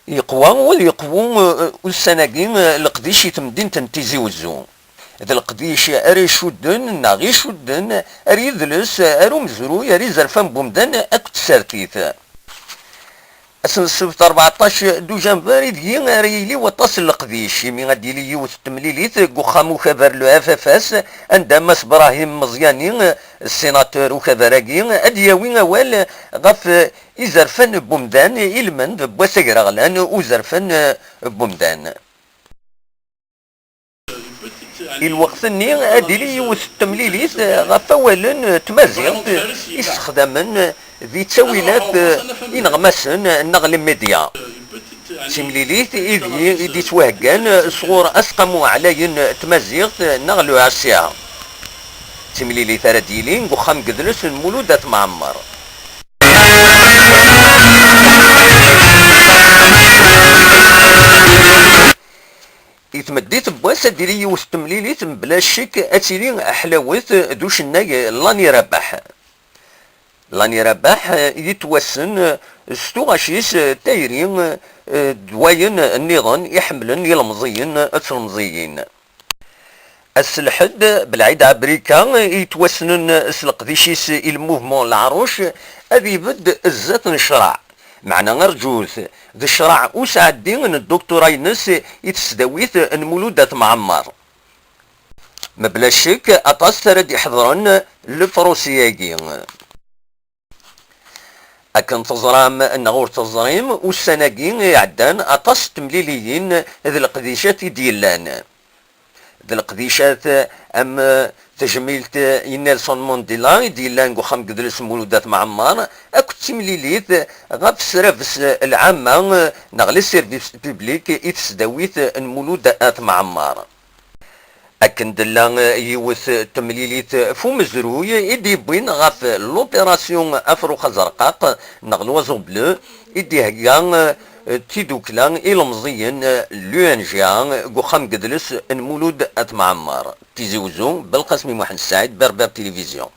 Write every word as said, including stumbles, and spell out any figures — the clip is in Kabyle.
Yeqwa u ad yeqwu, eh, ussan-agi, eh, leqdic i temdint n Tizi Wezzu. D leqdic ara icudden neɣ icudden ar yidles, ar umezruy, ar izerfan n wemdan akked tsertit. Ass n ssebt rbeɛṭac dujanber ideg ara yili waṭas n leqdic, imi ad d-yili yiwet n temlilit deg uxxam ukabar le F F S, anda Mass Brahim Meẓyani, sénateur ukabar-agi, ad d-yawi awal ɣef izerfan n wemdan, ilmend n wass agraɣlan uzerfan n wemdan. I lweqt-nni ad d-tili yiwet n temlilit ɣef wawalen n tmaziɣt i ssexdamen di ttawilat ineɣmasen neɣ les médias. D timlilit ideg i d-yettwaheggan sɣur Aseqqamu Ɛlayen n Tmaziɣt neɣ le H C A. D timlilit ara d-yilin deg uxxam n yidles n Mulud At Mɛemmer. I tmeddit n wass ad d-tili yiwet n temlilit mebla ccek ad tili ḥlawet d ucennay Lani Rabaḥ. Lani Rabaḥ yettwassen s tuɣac-is tayri d wayen nniḍen iḥemmlen ilemẓiyen d tlemẓiyin. Ass n lḥedd, Belɛid Ɛebrika, yettwassnen s leqdic-is i le mouvement Leɛruc, ad ibedd zdat n ccreɛ. Meɛna rǧut, d ccreɛ usɛeddi n dduktura-ines i tesdawit n Mulud At Mɛemmer. Mebla ccek, aṭas ara d-iḥeḍren le procès-agi. Akken teẓram neɣ ur teẓrim, ussan-agi iɛeddan aṭas n temliliyin d leqdicat i d-yellan. D leqdicat am tejmilt i Nelson Mandela i d-yellan deg uxxam n yidles Mulud At Mɛemmer, akked timlilit ɣef srabes lɛamma neɣ les services publics i tesdawit n Mulud At Mɛemmer. Akken d-tella yiwet n temlilit f umezruy i d-yewwin ɣef l'opération Afrux Azerqaq neɣ l'Oiseau Bleu i d-ihegga, eh, tidukla ilemẓiyen, eh, l'U N G A, deg uxxam n yidles n Mulud At Mɛemmer. Tizi Wezzu, Belqasmi Muḥend Saɛid, Berbère Télévision.